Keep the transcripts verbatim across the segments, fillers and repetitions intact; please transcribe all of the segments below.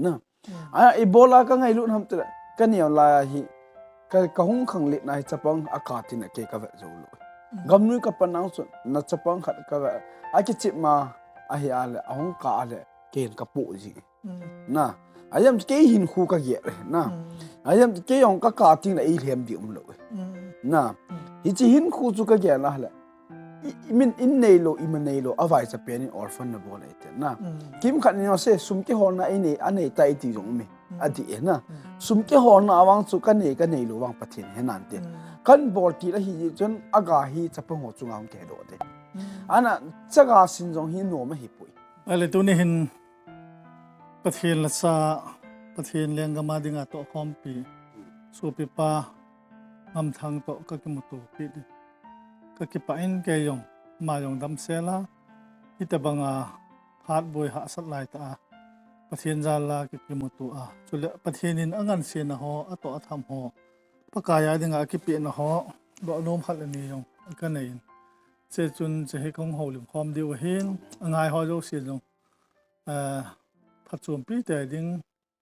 na. A, ibola ka ngailut ham tile, ka neo lai a hi, ka, ka hung khanglen a hi chapang a ka tin a kei ka vet jou lou. Gamnui ka pan nang chun, na chapang khat ka vet, a kichip ma, a hi a le, a hung ka a le, kei ka po ji. Na, a yam kei hin khu ka ge, na. A yam kei jong ka ka tin a i lhem di um lou. Na, hichi hin khu chu ka ge la le. I, i min in nei lou, i ma nei lou, a vai cha pen in orphan na bol ei te, na. Kim khat ni se, sum kihol na i nei, a nei ta i ti jong mi. A ti e na. Sum kihol na awang chu ka nei, ka nei lou wang Pathen he nan te. Kan bol ti la hi chun a ga hi chapang ho chunga hung ke do te. Ana chaga sin jong hi nom a hi pui. Ale tuni hin Pathen la sa, Pathen lenggam a dinga tohkhompi. Sopipa Ngamthang toh ka kimuto pi di. Ka kipah in kei jong, ma jong damsel a, hitabanga phat boi hahsat lai ta a, Pathen jal a ka kimuto a. Chule Pathen in a ngansena ho, a toh a tham ho, Pakai a dinga a kipehna ho, doh nom khat le ni jong ka nei in. Che chun che hi kong houlim khom diu ahin, a ngai ho jouse jong, eh, phatchompi te ding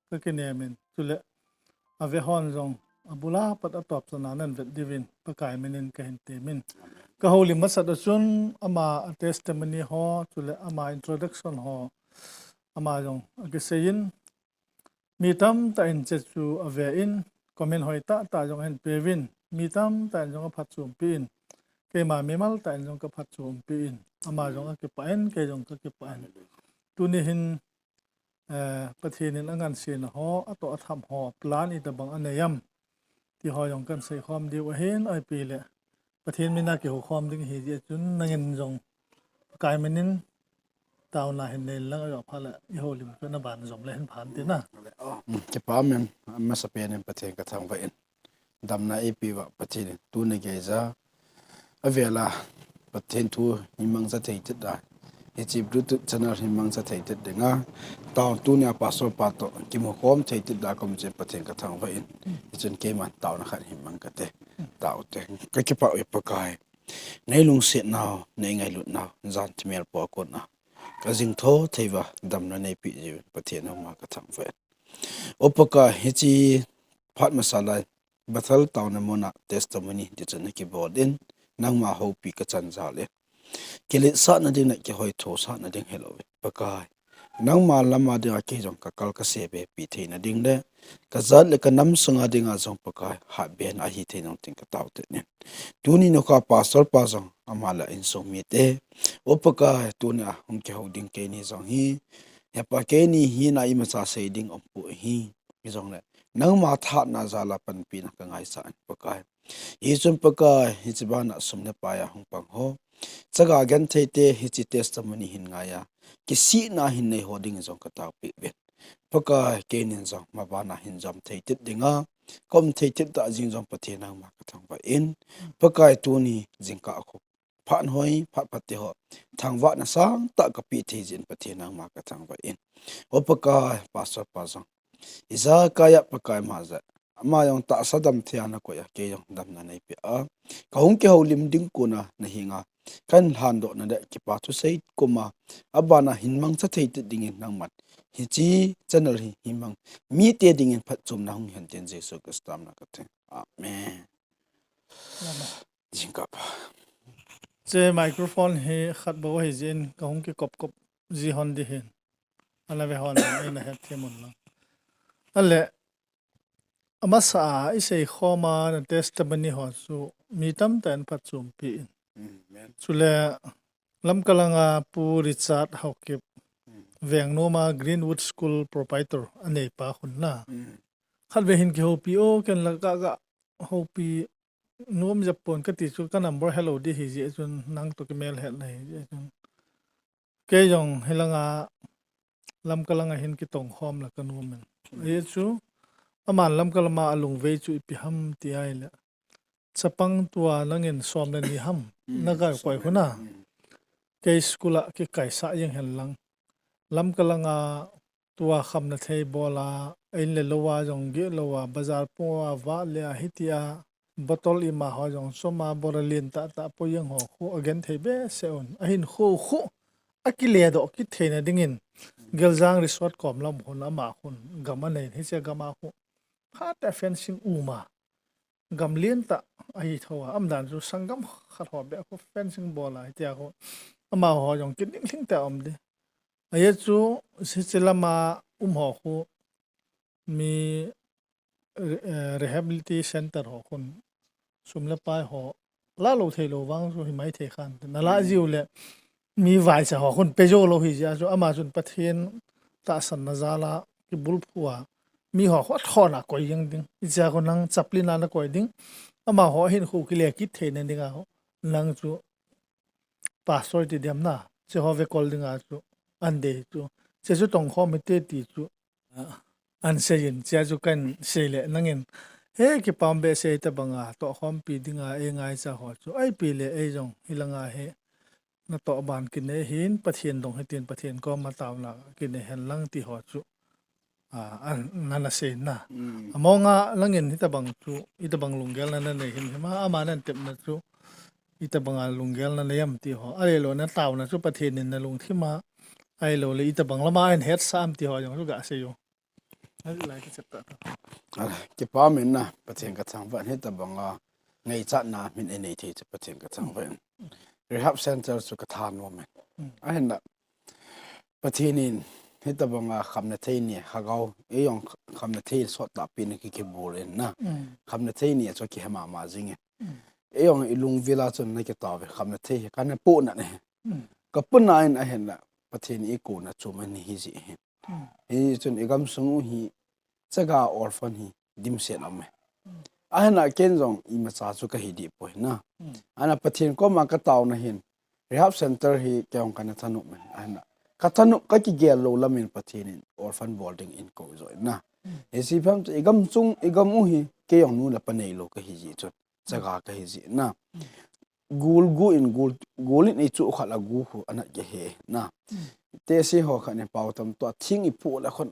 ka kinem in. Chule a ve hon jong, a bula pat a top chana nan vet diuvin, Pakai minin ka hin temin. Ka houlim masat a chun, ama a testimony ho, chule ama introduction ho, ama jong a kisei in, mi tamtah in che chu a ve in, comment hoi tah tah jong a hin peuvin, mi tamtah in jong a phatchompi in, keima mimal tah in jong ka phatchompi in, ama jong a kipah in, kei jong ka kipah in. Tuni hin, eh, Pathen in a ngansena ho, a toh a tham ho, plan itabang a nei am, ti ho jong kan sei khom diu ahin, ahi pi le. Pathen mina kihou khom ding hi jeh chun nangin jong Pakai minin taona hin nei lang a jong pha le i houlim chu na ban jom le hin phan ti na. Kipa men, masa pen in Pathen ka thangvah in. Damna eipe uva Pathen in tuni geija a vela Pathen thu hin mangcha thei tit da. Hiche Bluetooth channel hin mangcha thei tit dinga. Taona tunia pastor pa toh kimu khom thei tit da kom chen Pathen ka thangvah in. Hichun keiman taona khat hin mang kate. Tao te. Ka kipah e Pakai. Nei lungsetnau, nei ngailutnau, jan thimel po a kona ka jingtho thei uva damna nei pe jiuvin Pathen nangma ka thangvah e. O Pakai, hiche phat masa lai, Bethel taona muna testimony ti chun na kibol in, nangma houpi ka chan jal e. Kiletsahna ding le kihoithosahna ding hilou e, Pakai. Nangma lama dinga kei jong ka kal ka se be pi theina ding le, ka jat le ka nam sunga dinga jong Pakai, hatbena ahi thei nung tin ka tao te nin. Tuni nukha pastor pa jong, ama le insung mite. O Pakai, tunia hung kihou ding keini jong hi. Hepa keini hi na imacha sei ding um pu hi. Hijongle, nangma thahatna jal a panpina ka ngaisah in Pakai. Hichun Pakai, hiche bana sum le pai a hung pang ho. Chaga genthei te hiche testimony hin ngai a. Kisihna hin nei ho ding jong ka taopeh uvin. Pakai, keinin jong mabana hin jom thei tit dinga. Ka um thei tit tah jing jong Pathen nangma ka thangvah in. Pakai tuni jingkah a khu phat hoi, phat phat te ho. Thangvahna sangtah ka pe thei jin Pathen nangma ka thangvah in. O Pakai, pastor pa jong. Ijakai a Pakai ma jeh. Ama jong tahsa dam thei a na koi a, kei jong damna nei pe a. Ka hung kihoulim ding kona na hinga. Kan lhandohna le kipa thusei koma. Abana hin mangcha thei tit dingin nangman. Hiche channel hi hin mang. Mite dingin phatchomna hung hen tin Jesu Christa mina ka thum e. Amen. Amen. Jingkah pa. Che microphone hi khat bou ahi jeh in ka hung kikop kop ji hon di hin. Ana ve hon in ana het them un lang. Ale, amasa a i sei khom a na testimony ho chu mi tamtah in phatchompi in. Amen. Chule Lamka langa Pu Richard Haokip, Vengnom a Greenwood School proprietor a neipa khun na. Khat ve hin kihoupi o, ken la ka, ka houpi nom jep pon kati chu ka number helou di hi jeh chun nang toh kimel het na hi jeh chun. Kei jong hilanga Lamka langa hin kitong khom la ka nom in. Ahi chu, aman Lamka lama a lungvei chu ipi ham ti ahile. Chapang tua nangin som le ni ham, na gal koi huna. Kei school a kikaisah jeng hen lang. Lamka langa tua khamna thei bol a, in le lou a jong geh lou a, bazar pung a, vah le a, hitia, bottle ima ho jong chom a, bottle lien tah tah poi jeng ho khu, agenthei behseh un. Ahin khu khu, akile doh kit theina dingin. Geljang Resort kom lam khun ama khun gam anei, hiche gam a khu phat a fencing um a, gam lien tah ahi tho a, aumdan chu sanggam khat ho beh khu fencing bol a, hitia khu amaho jong kiding lhing tah a um ding. Ajeh chu hiche lam a um ho khu mi re-, eh, rehabilitation center ho khun sum le pai ho la lou thei lou vang chu hi mai thei khan. Na la jiu le mi vaicha ho khun pe jou lou hi jeh a chu ama chun Pathen tahsanna jal a kibulphu a mi ho khu athon a koi jeng ding. Hiche a khu nang chaplain a na koi ding. Amaho hinkho kile kit theina ding a khu nang chu pastor ti diam na, hiche ho ve kol ding a chu an dei chu. Hiche chu tong khom hite ti chu, ah, an sei in, hiche a chu kan sei le nangin, he, kipah behseh, tabang a tohkhompi ding a eingaicha ho chu, ipi le ei jong hilang a hi natoh ban kinei hin, Pathen dong hitin, Pathen kom a taona kinei hen lang ti ho chu, a, an, nana sei na. Mm. Among a nangin hitabang chu, hitabang lunggel na nanei hin, hima, ama nan tepna chu, hitabang a lunggel na nei am ti ho. Ahilou na taona chu Pathen in na lungthim a, ahilou le hitabang lam a ahin hetsah am ti ho jong chu ga sei u. Ahilai ka chep ta ta. Ala, kipah men na, Pathen ka thangvah in, hitabang a ngaichatna min einei thei chu Pathen ka thangvah in. Rehab center chu ka thanom in. Mm. Ahin la, Pathen in hitabang a khamna thei ni, Lhagao, ei jong khamna thei sot tahpi na ki, kibol in na. Mm. Khamna thei ni chu kihe mama jing e. Mm. Ei jong i lungvil a chun na kitao ve, khamna thei hi kana pu na ne. Mm. Ka pu na in ahin la, Pathen i kou na chu man hi ji hi. Mm. Hichun i gamsung u hi, chaga orphan hi dimset um e. Mm. Ahin la ken jong imacha chu ka hi dih poi na. Mm. Ahin la Pathen kom a ka taona hin, rehab center hi kei jong kana thanom in. Ahin la ka thanom, ka kigel lou lam in Pathen in orphan bol ding in kou jo in na. Mm. Hiche phat chu i gamsung, i gam u hi, kei jong nu le pa neilou ka hi ji chun, chaga ka hi ji na. Mm. Gul gu in, gul, gul in ei chu khat la gu khu ana kihe na. Mm. Tesi ho khat in pau tam to, thing i phu le khun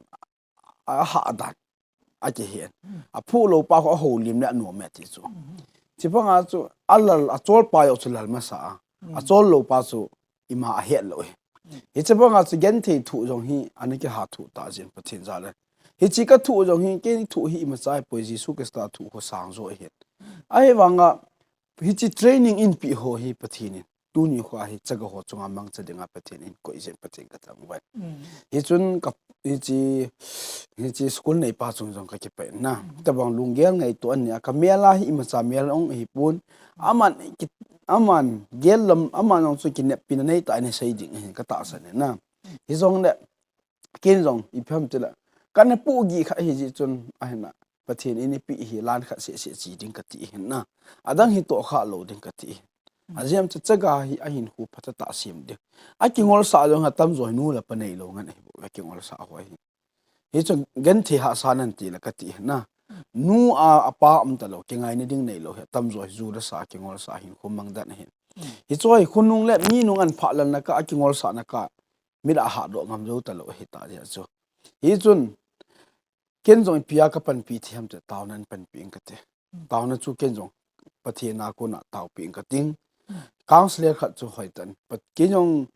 a ha dan a kihe. Mm. A phu lou pa khu a ho lim le a nuam e ti chu. Mm. Hiche bang a chu a lal, a chol pa jong chu lal masa a. Mm. A chol lou pa chu ima a het lou e. Mm. Hiche bang a chu genthei thu jong hi ana kiha thu ta jin Pathen jal in. Hiche ka thu jong hi, kei thu hi imacha hi poi, Jesu Christa thu khu sang jo ahi. Mm. Ahivang a, hiche training in pi ho hi Pathen in tuni khu a hi chaga ho chunga mangcha dinga Pathen in koi jin Pathen ka thangvah in. Mm. Hichun ka, hiche, hiche school neipa chung jong ka kipah in na. Mm. Tabang lunggel ngaito an ni a, ka mel a hi imacha mel ong hi pon. Aman ki, aman gel lam, aman jong chu kineppi na nei ta ni sei ding hi ka tahsan in na. Mm. Hijong le, ken jong ipi ham ti le, kana pu gi kha hi ji chun ahin la, Pathen in ipi hi lan khat seh seh chi ding ka ti hin na. Adang hi tohkha lou ding ka ti hin. Mm. Ajeh chu chaga hi ahin khu phatah a sem ding. A kingolsah jong ha tamjo hi nu le pa neilou ngan ahi bou, a kingolsah ho hi. Hichun genthei hahsa nan ti le ka ti hin na. Nu a, a pa um talou, kingaina ding neilou hi tamjo hi ju le sa kingolsah hin khu mang dan hin. Mm. Hichu hi khonung le mi nung an phah lal na ka, a kingolsah na ka, mit a hahdoh ngam jou talou ahi ta jeh chu. Hichun, ken jong ipi a ka panpi thei ham ti le, taona in panpi ing ka ti. Mm. Taona chu ken jong Pathen a kona taopi ing ka ting. Mm. Counselor khat chu hoi tan. Pat-, ken jong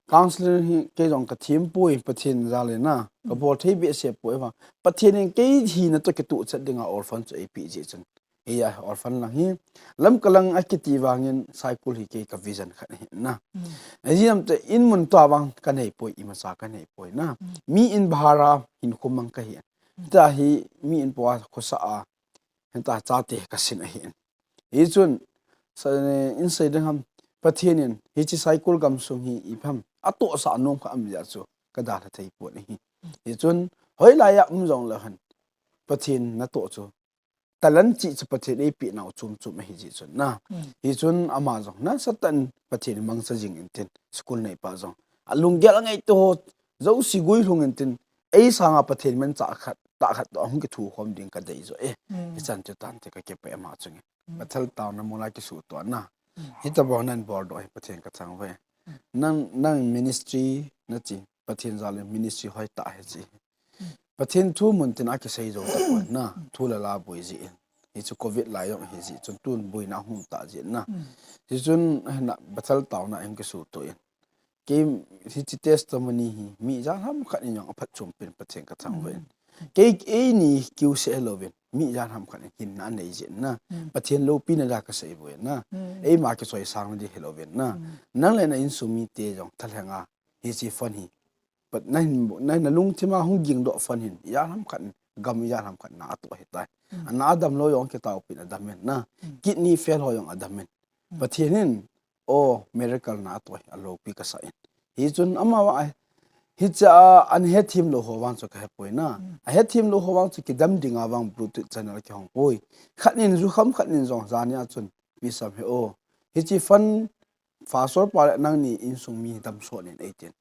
counselor hi ken jong ka thim poi, Pathen jal in na. Ka, mm, bol thei behseh poi vang. Pathen in kei hina toh kituh chet dinga orphan chu eipe ji chun. Hiya, orphan lang hi. Lamka lang a kiti vangin Saikul hi kei ka vision khat ahi na. Mm. Ajeh ham ti le in mun tua vang ka nei poi, imacha ka nei poi na. Mm. Mi in bhara hin khum mang ka hi. Mm. Tua hi mi in po a khosa a. Hita chate ka sin ahi. Hichun, sa, in sei ding ham, Pathen in, hiche Saikul gamsung hi ipi ham, atohsah nom kha am jeh chu, ka dalha thei pon ahi. Mm. Hichun, hoilai a um jong le hen, Pathen natoh chu, talent chi chu Pathen eipeh nau chom chom ahi ji chun na. Mm. Hichun ama jong nasatah in Pathen mangcha jing in tin, school neipa jong. A lunggel a ngaito ho, jouse guilhung in tin, ei sanga Pathen manchah khat, tah khat toh ahung kithukhom ding ka dei jo e. Mm. Hichan chu tante ka kipah e ama chunga. Mm. Bethel taona mol a kisuhtoh na. Mm. Hitabang nan bol doh hi Pathen ka thangvah e. Mm. Nang, nang ministry na chi, Pathen jal in ministry hoitah ahi chi. Pathen thu mun tin a kisei jou tapon na, thu le la boi jin. Hichu covid lai jong ahi jeh chun tun boina hung um ta jin na. Mm. Hichun hina Bethel taona in kisuhtoh in. Kei hiche testimony hi mi ijat ham khat in jong aphatchom pen Pathen kathangvah in. Kei eini kiu seh hilouvin, mi ijat ham khat in hinna anei jeh in na. Pathen loupina dia kasei bou in na. Eima kichoisang na di hilouvin na. Nang le na insung mite jong thalheng a hiche fund hi, pat na hin, na, na lungthim a hung gingdoh fund hin, ijat ham khat in, gam ijat ham khat na atoh ahitai. Ana adam lou jong kitaopin adam in na. Kidney fail ho jong adam in. Pathen in, o, miracle na atoh hi aloupi kasah in. Hichun amavang a, hiche a ana hethem lou ho vang chu kahepoi na. Ahethem lou ho vang chu kidam dinga vang Bluetooth channel kihong poi. Khat nin jukham khat nin jong jani a chun, Pi Sam he o, hiche fund, Pastor pa le nangni insung mi damsot in eitin.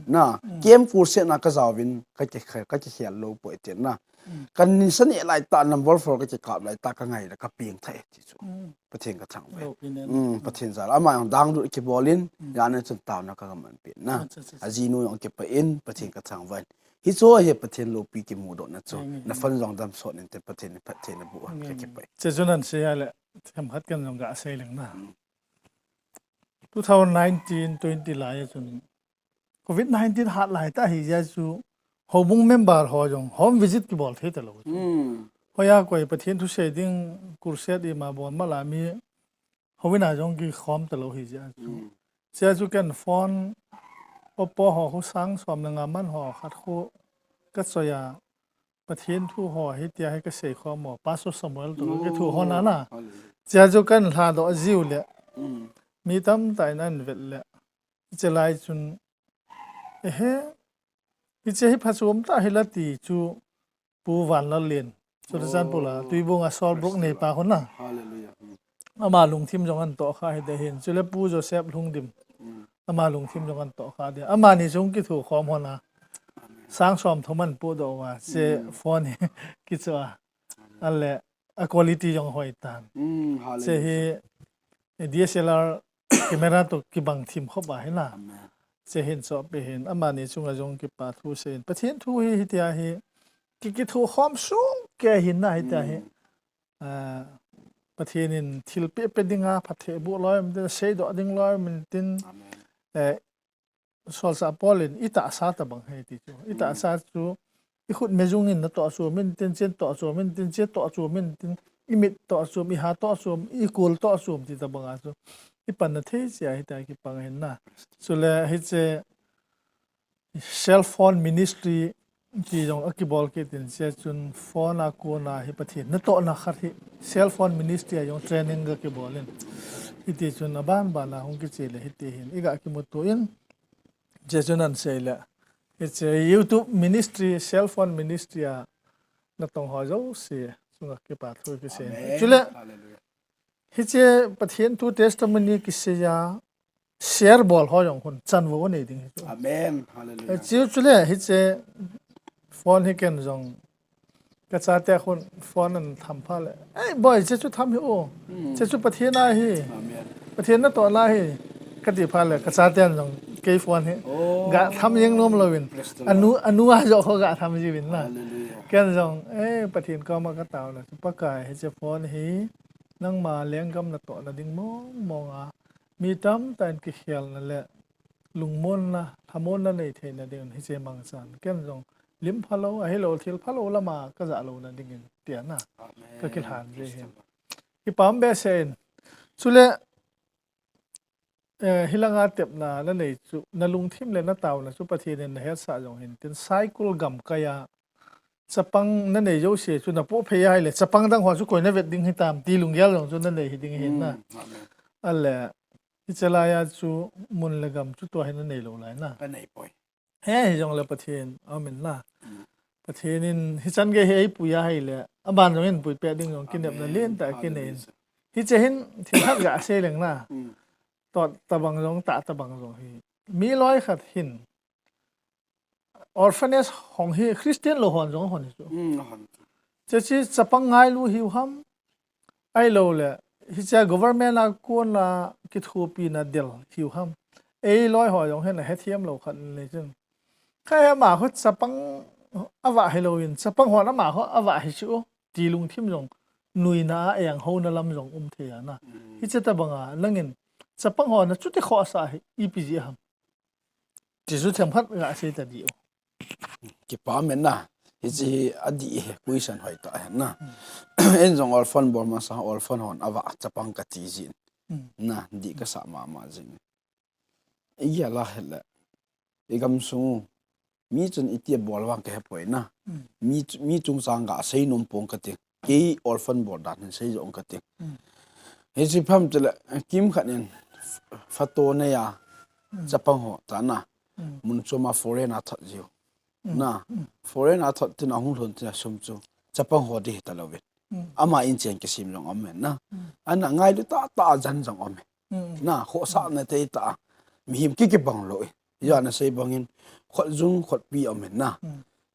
Na, camp crusade na kajaovin, kaki, kakikhel lou poi tin na. Kani sa neh laitah, number four kakikap laitah, kangai le kapeng thei ti chu. Pathen kathangvah in. Pathen jal a. Ama jong danglut kibol in, jani chun taona kaga manpi na. Ajinu jong kipah in, Pathen kathangvah in. Hichu hi Pathen loupi kimudohna chu. Na fund jong damsot in tin Pathen in phatthei naboh a kakipah in. Hiche chu nan sei a le, themkhat ken jong gasei leng na. Two thousand nineteen twenty lai a chun covid nineteen hat laitah hijeh a chu houbung member ho jong home visit kibol thei talou chu. Hoiya koi Pathen thusei ding crusade ima bol mala mi houin a jong kikhom talou hijeh a chu. Chea chu ken phone Oppo ho khu sang som le nga man ho khat khu kachoi a Pathen thu ho hitia hi kasei khom mo, Pastor Samuel toh kithu hon ana. Chea chu kan lhadoh jiu le mi tamtah in ahin vet le, hiche lai chun, ehe, hiche hi phachom tah hila ti chu Pu Vanlallen, Churachandpur a Tuibung a Sawlbrook neipa khu na. Ama lungthim jong ahin tohkha hite hin. Chule Pu Joseph Lhungdim, ama lungthim jong ahin tohkha hite. Amani jong kithu khom hon a, sang som thum ahin podoh uva, hiche phone hi kichoh a, ale a quality jong hoi tan. Hiche hi DSLR camera toh kibang thim khop ahi na. Hiche hin chohpeh hin, amani chunga jong kipa thu seiyin, Pathen thu hi hitia hi ki, kithu khom sung kei hin na hitia hi. Pathen in thilpeh peh dinga phatthei boh loi um tin, seidoh ding loi um tin, Solchah Paul in itahsa tobang ahi ti chu. Itahsa chu ikhut me jung in natoh chom in tin, chen toh chom in tin, che toh chom in tin, imit toh chom, iha toh chom, ikol toh chom ti tobang a chu ipanna thei cheh ahitai, kipang ahin na. Chule hiche cell phone ministry ti jong akibol kit in, chea chun phone a kona hi Pathen natohna khat hi cell phone ministry a jong training ga kibol in. Hiti chun aban ban a hung kiche le hiti hin iga kimuto in, chea chun ahin sei le, hiche YouTube ministry, cell phone ministry a natong ho jouse chunga kipa thu kisei in. Chule hiche Pathen thu testimony kisei a share bol ho jong hun chanvo nei ding hi chu. Amen. Hallelujah. Chule hiche phone hi ken jong kachate khun phone ahin tham phat le, ei boi, hiche chu tham hih o. Hiche chu Pathen a ahi. Pathen natohna ahi, kati phat le kachaten jong kei phone hi ga tham jeng nom louvin, anu, anu a joh kho ga tham jiuvin na. Ken jong, ei, Pathen koma kataona chu, Pakai, hiche phone hi nangma lenggam natohna ding mong mong a, mi tamtah in kikhelna le lungmonna, lhamonna nei theina dingin hiche mangchan ken jong lim phalou, ahilou thil phalou lama kajah louna dingin tia na kakilhan ji hin. Kipah behseh in. Chule hilanga tepna nanei chu, nalungthim le nataona chu Pathen in nahetsah jong hin tin, Saikul gamkai a chapang nanei jouse chu napoh phei ahile chapang dang ho chu koi navet ding hitam ti lunggel jong chu nanei hiding ahin na. Ale hiche laiya chu mun le gam chu tua hi nanei lou lai na. Hijongle Pathen aumin na. Pathen in hichan gei hi eipui ahile aban jong in puipeh ding jong kinepna lentah kinei in. Hiche hin thil khat gasei leng na. Toh tobang jong, tah tobang jong hi, mi loi khat hin orphanage hong hi Christian lou hon jong hon hi chu. Hiche chapang ngailu hiu ham, ahiloule hiche government a kona kithopina del hiu ham, ei loi ho jong hin ahethem lou khat in le chun, kha hi ama khu chapang avah hilouvin chapang hon ama khu avah hi chu ti lungthim jong, nuina a enghouna lam jong um thei ana. Hiche tobanga nangin chapang ho nachuti khohsah hi ipi jeh ham? Jesu themkhat gasei ta diu. Kipa men na. Hichi hi adih hi question hoitah hen na. Eijong orphan bol masa orphan hon ava chapang kati jin. Na, dih kasah mama jin. Igel a hile. Igam sung u. Mi chun iti abol vang kahepoi na. Mi, mi chungchang gasei nom pong kati. Kei orphan bol dan hin sei jong kati. Hichi pam tile, kimkhat in, photo neiya, chapang ho, ta na. Mun chom a foreign a thot jiu. Na, foreign a thot tin ahung lhun tin asum chu. Chapang ho ding hita louvin. Ama in chen kisem jong aum hen na. Ana ngailu tah tah a jan jong aum hen. Na, khohsahna thei tah a. Mihem kikibang lou e. Ijeh a nasei bangin, khotjung, khotpi aum hen na.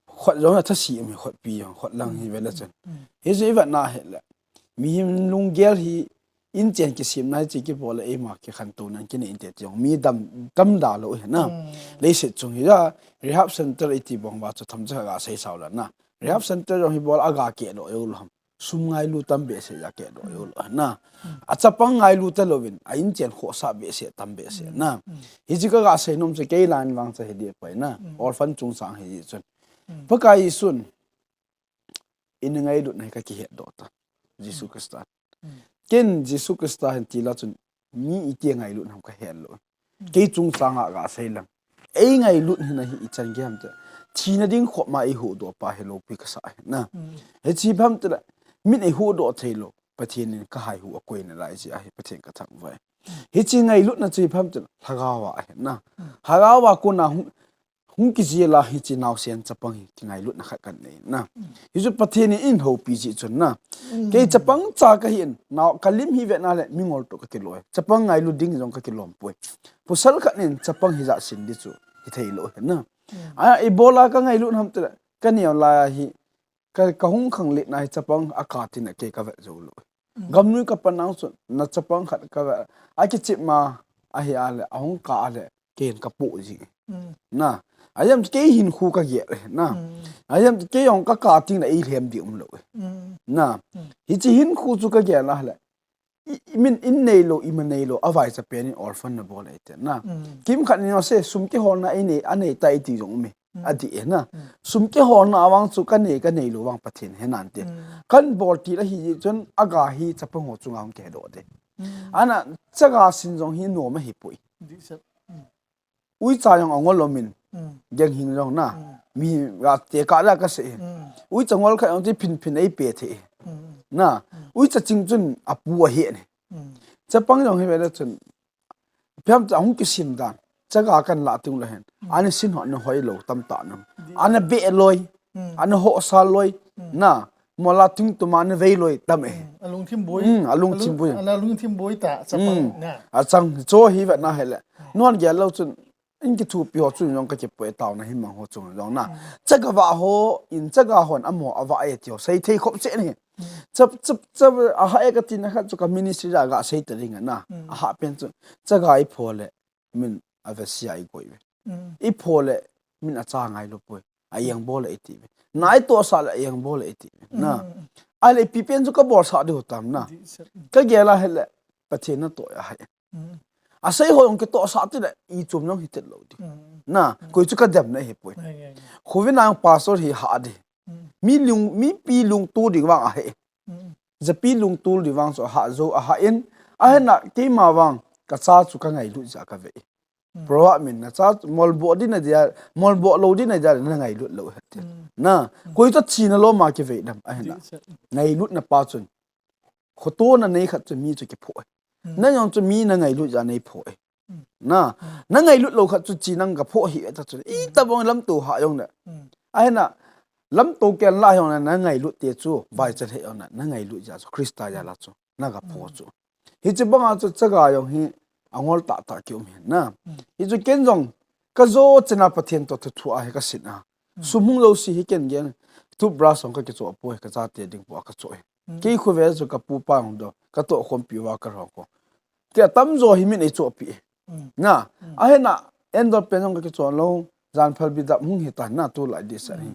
Khotjung a thasi aum hen, khotpi jong, khotlang hi vele chun. Hichi ivet na hile. Mihem lunggel hi, in chen kisemna hichi kibol le eima kikhantouna kinei inte ti jong. Mi dam, damda lou hen na. Leiset chung hi a, rehab center iti bang uva chu themcha gasei sao le na. Rehab center jong hi bol a gakeh doh jou lou ham. Sum ngailu tam behseh a keh doh jou lou hen na. Achapang ngailu talouvin, a in chen khohsah behseh tam behseh na. Hichi kagasei nom chu kei lang vang chu hi dih poi na. Orphan chungchang hi chun. Pakai Jesun, in ngailutna hi kakihet doh ta. Jesu Christa. Ken Jesu Christa hin tila chun mi iti ngailut ham kahet lou. Kei chungchang a gasei lang. Ei ngailut hina hi ichan gei ham tile. Thina ding khop ma eihuhdoh pa hi loupi kasah hen na. Hichi pam tile. Min eihuhdoh thei lou. Pathen in kahaihuh akoi nalai jeh a hi Pathen kathangvah e. Hichi ngailutna chu hi pam tile. Lhagao a ahen na. Lhagao a kona hung hung kijil a hichi naosen chapang hi kingailutna khat kanei na. Hichu Pathen in eihoupi jeh chun na. Kei chapang cha kahin, nao kalim hi vena le mingol toh kakilou e. Chapang ngailu ding jong kakilom poi. Pasal khat in chapang hijat sin ding chu hithei lou hen na. A, ibola kangailut ham tile, kaneo lai a hi, ka, kahung khanglen a hi chapang a katin a kei kavet jou lou. Gamnoi kapan nang chun, na chapang khat kavet, akichep ma, ahi a le, ahung kah a le, ken kapoh jing. Na, ajam kei hinkho kagel e, na. Ajam kei jong kaka ting le eilhem ding umlou e. Na, hichi hinkho chu kagel a le, i, i min in neilou, ima neilou, avaicha pen in orphan nabol e te, na. Kimkhat in asei, sum kiholna inei, anei tai ti jong um e. Adih e na. Sum kiholna vang chu kanei, kaneilou vang Pathen he nante. Kanbol til ahi chun aga hi chapang ho chunga hung kihedoh te. Ana chaga sin jong hi nom ahipoi. Uicha jong angol lou min. Geng hing jong na. Mi ga tekah la kasei. Uicha ngol khat jong ti phin phin eipe thei. Na. Uicha ching chun apu ahi ne. Chapang jong hi vele chun. Piam cha hung kisim dan. Chaga kanla ting lou hen. Ana sin ho ana hoilou tamtah na. Ana behloi. Ana hosa loi. Na. Mola tung tuma ana veiloi tam e. Alungthim boi. Alungthim boi. Ana lungthim boi ta chapang na. Achang cho hi vet na hele. Non gel lou chun. In kithupi ho chun jong kakipui taona himang ho chun jong na. Chaga va ho, in chaga hon amo ava e ti ho. Sei thei khop che ni. Chap, chap, chap, aha e katina khat chu ka ministry a gasei ta ding na. Aha pen chu. Chaga ipho le, min avesia igoi ve. Ipho le, min acha ngailou poi. Aeng bol le iti ve. Nai tohsa le aeng bol le iti ve. Na. Ahile ipi pen chu kabolsah diu tam na. Kagel a hele, Pathen natoh ahi. Asei ho jong kitohsah ti le, ichom jong hitel lou di. Na, koi chu kadem na hipoi. Khuvin ang pastor hi ha di. Mi lung, mipi lungtu ding vang ahi. Japi lungtu ding vang chu aha jou, aha in, ahina keima vang, kacha chu kangailut jeh a kave. Proa min nacha molboh ding nadia, molboh lou ding nadia, nangailut lou hite. Na, koi chu thina loma kivei dam, ahina. Ngailutna pa chun. Khotona nei khat chu mi chu kiphoh e. Nang jong chu mi nangailut jeh a neiphoh e. Na, nangailut lou khat chu chi nang kaphoh hih e ta chu. Itobang lamto ha jong le. Ahina, lamto ken la jong le nangailut te chu, vaicha he jong le, nangailut jeh a chu, Christa jal a chu, nagaphoh chu. Hiche banga chu chaga jong hi, angol tahtah kium hin na. Hichu ken jong, kajo chena Pathen toh thuthu a hi kasin a. Sum hung jouse hi ken gel, toothbrush jong kakichoh poi, kachate ding bou a kachoh e. Kei khovel chu kapupa hung doh, katoh khompi uva kalhong kho. Tia tamjo hi min eichohpi e. Na, ahina, endol pen jong kakichon lou, janphal bidap hung hitan na tulai disa hi.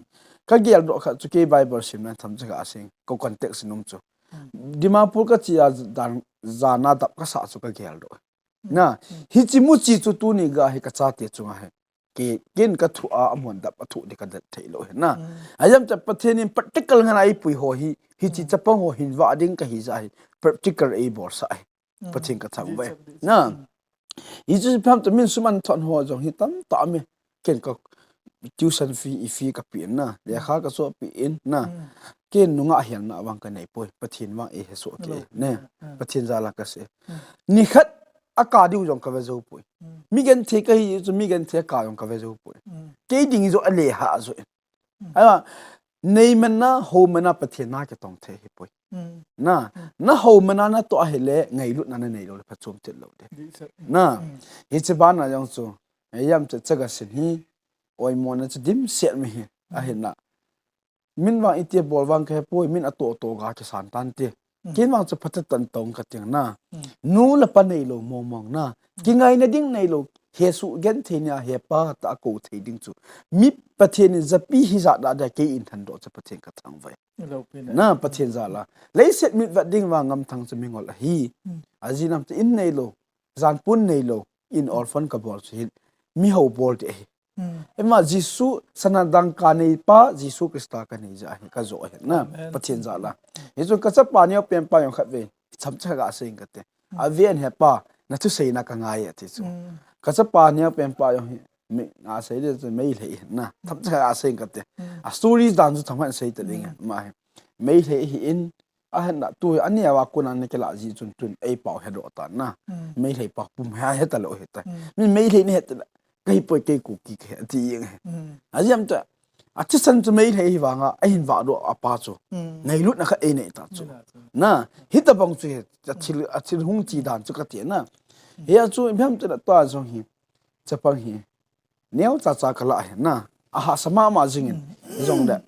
Kageldoh khat chu kei Bible simna themcha gasei, ka context in um chu. Dimapur kache a jan, jana dap kasah chu kageldoh. Na, hiche muchi chu tuni ga hi kachate chunga hi. Ke, ken ka thu a, amun dap a thu di ka dat thei lo hi na. Ajam cha Pathen in practical ngan a eipui ho hi, hichi chapang ho hin vah ding ka hi ja hi, practical eibol sa hi. Pathen ka thangvah e. Na. Hichu pam to min sum an thon ho jong hi tamtah me. Ken ka tuition fee, i fee ka pe in na. Lekha ka so pe in na. Ken nungah hialna vang ka nei poi. Pathen vang eihe soh kei. Ne. Pathen jal a ka sei. Nikhat a ka diu jong ka ve jou poi. Mi genthei ka hi chu mi genthei ka jong ka ve jou poi. Kei ding jong a lekha jong. Ahi, nei man na, hou man na Pathen na kitong thei hi poi. Na, na hou man na na toh a hile, ngailutna na nei lou le phachom tit lou de. Na, hichi ban a jong chu, ajam cha chaga sin hi, oimo na chu dimset mi hi, ahi na. Min vang iti bol vang ka he poi, min a toh toh ga kisan tan ti. Ken vang chu phatah tan tong ka ting na. Nu le pa nei lou mong mong na. Kingaina ding nei lou. Hesoh genthei nia he pa ta a ko thei ding chu. Mi Pathen in japi hi ja da da kei in than do chu Pathen ka thangvah e. Na Pathen jal a. Leiset mit vat ding vang ngam thang chu mi ngol ahi. Aji nam chu in nei lou. Jan pun nei lou. In orphan ka bol chu hin. Mi hou bol ti ahi. Ema Jesu sana dang ka nei pa, Jesu Krista ka nei ja hi, ka jo hi na, Pathen jal a. Hichu ka chapa neo pen pa jong khat ve, cham cha ga sei ka te. A ven he pa, na thusei na ka ngai ati chu. Ka chapa neo pen pa jong hi, mi, a sei de chu Meitei hi na, cham cha ga sei ka te. A story dan chu cham han sei ta ding ma hi. Meitei hi in, Ahin na tu hi, ani awa kuna ni kila ji chun tun ei pau he do ta na. Meitei pa pum he he ta lo he ta. Min Meitei ni he ta. Kei poi kei Kuki ke ti yeng he. Aji am ta. A thisan chu Meitei hi vanga, ahin vah do a pa chu. Ngailutna kha ei nei ta chu. Na, hita bang chu he, a thil, a thil hung chi dan chu ka ti na. He a chu, i bham ta na ta jong hi. Chapang hi. Neo cha cha ka la hi na. A hahsa mama jingin. Jong le.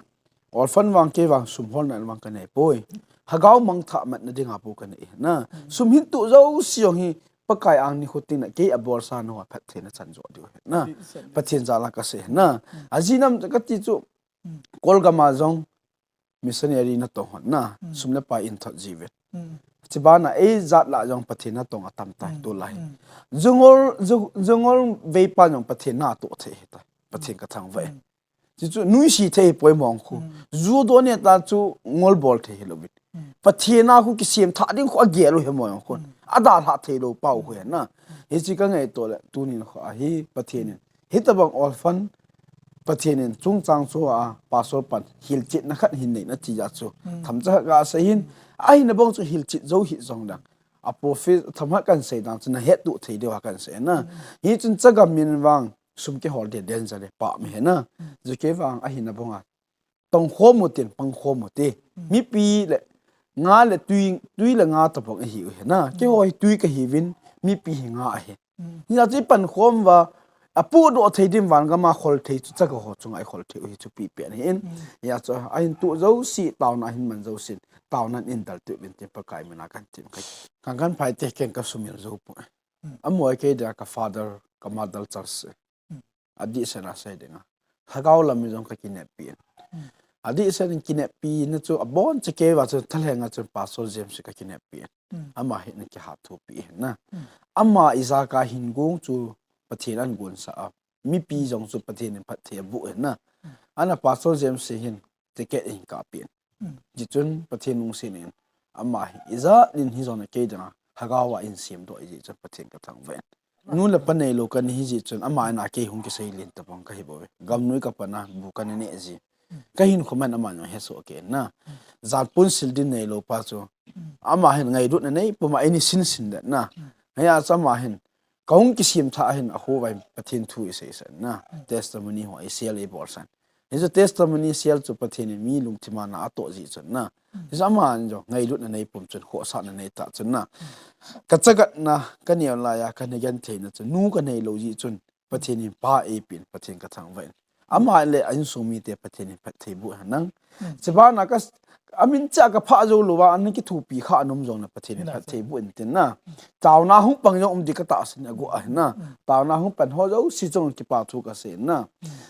Orphan vang kei vang sum holna vang ka nei poi. Hagao mang tha mat na dinga pu ka nei na. Sum hin tu jo si jong hi Pakai ang ni khuting na kei a bol sa no a phat the na chan jo diu hi na. Pathen jal a ka sei na. Aji nam ka ti chu. Kolgam a jong missionary na tong hon na, sum le pai in thot ji ve. Chibana ei jat la jong Pathen na tong a tam tai tu lai. Jungol, ju-, jungol vei pa jong Pathen na to thei hi ta. Pathen ka thangvah e. Chi chu nui si thei poi mong khu. Ju do ne ta chu ngol bol thei hi lo bit. Pathen na khu kisem tha ding khu a gel u he mong khu. A da hla thei lo pau khu he na. Hi chi ka ngai to le, tu nin khu a hi Pathen in. Hitabang orphan, Pathen in chungchang chu a pastor pan hilchetna khat hin nei na ti a chu. Thamcha ka sei hin, a hin a bang chu hilchet jo hi jong dang. A profit thamcha kan sei dang chu na het tu thei deu a kan sei na. Hi chun chaga min vang sum ke hol de den ja le pa mi he na. Ju ke vang a hin a bang a. Tong khom u tin, pang khom u ti. Mipi le, nga le tui, tui le nga tabang ahi u hi na. Keiho hi tui ka hi vin, mipi hi nga ahi. Hi a chu i pan khom va, a pu do thei dim van gama khol thei chu chaga ho chunga i khol thei u hi chu pi pen hi in. Hi a chu a hin tu jo si, tauna hin man jo sin, tauna in dal tu vin tin Pakai mina kan tin kai. Kan kan phai te ken ka sumil jo pu. A moi ke dia ka father, ka mother church. A dihsen a sei dinga. Lhagao lam in jong ka kineppi in. A dihsen in kineppi na chu a bon che kei va chu thalheng a chu Pastor James ka kineppi in. Ama hi na kihat thupi in na. Ama i ja ka hin gong chu Pathen an gon sa a. Mipi jong chu Pathen in phatthei a bu in na. Ana Pastor James hin ticket in ka pi in. Ji chun Pathen lungset in ama hi i ja nin hi jong na kei dinga. Lhagao a in sem do i ji chun Pathen ka thangvah in. Nu le pa nei lo ka ni hi ji chun ama in a kei hung kisei lin tabang ka hi bou ve. Gam nui ka pan a bu ka ni ne ji. Ka hin khoman ama nang he so ke na. Jat pun sil din nei lo pa chu. Ama hin ngailutna nei puma ini sin sin de na. Hei a chu ama hin ka hung kisem tha hin a khu vai Pathen thu i sei san na. Testimony ho i share i bol san. Hi chu testimony share chu Pathen in mi lungthim a na a toh ji chun na. Hi chu ama in jong ngailutna nei pum chun khohsahna nei ta chun na. Ka chagatna, ka neo lai a, ka na genthei na chun, nu ka nei lo ji chun, Pathen in pa ei pin, Pathen ka thangvah in. Ama le a insung mite Pathen in phatthei bu hen nang. Chibana ka s-, a min cha ka pha jo lo va, an kithupi kha anom jong na Pathen in phatthei bu in tin na. Tauna hung pang jong um di ka ta sin a gu a hin na. Tauna hung pan ho jo si jong kipa thu ka sei na.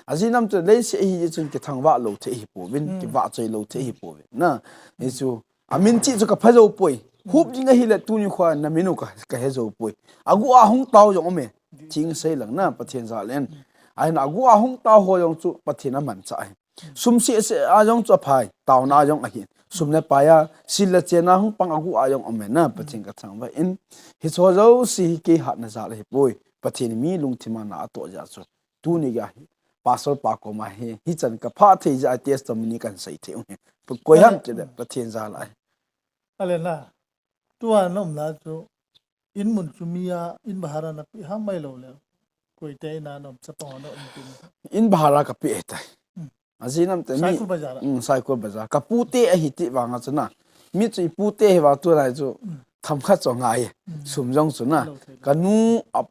A ji nam chu lei si hi chun kithangvah lo thei hi pu vin, kivah choi lo thei hi pu vin na. Hi chu a min chi chu ka pha jo poi. Hup ding a hi le tuni kho na min u ka, ka he jo poi. A gu a hung tau jong um e. Thing sei lang na Pathen ja len. Ahin agu a hung tao ho jong chu Pathen amanchah ahi. Sum sese a jong chu aphai, taona jong ahi. Sum le pai a, sil le chen a hung pang agu a jong um e na, Pathen ka thangvah in. Hiche ho jouse hi kei hatna jal ahipoi. Pathen mi lungthim a na atoh jeh chu. Tuni geiya hi, Pastor pa koma hi, hichan ka phah thei jeh a testimony kan sei thei u hi. Koi ham tile, Pathen jal ahi. Ale na, tua na umna chu, in mun chu mi a, in bahara na pe ham mai lo le. Koi te na nom chapang na um tin. In bahara ka pe tai. Hmm. Ajeh nam te mi. Saikul Bazar a. Hmm, Saikul Bazar. Ka pute ahi ti vang a chu na. Mi chu i pute hi vang tu lai chu. Hmm. Themkhat chu ngai. Hmm. Sum jong chu na. Lo thei lo. Ka nu a,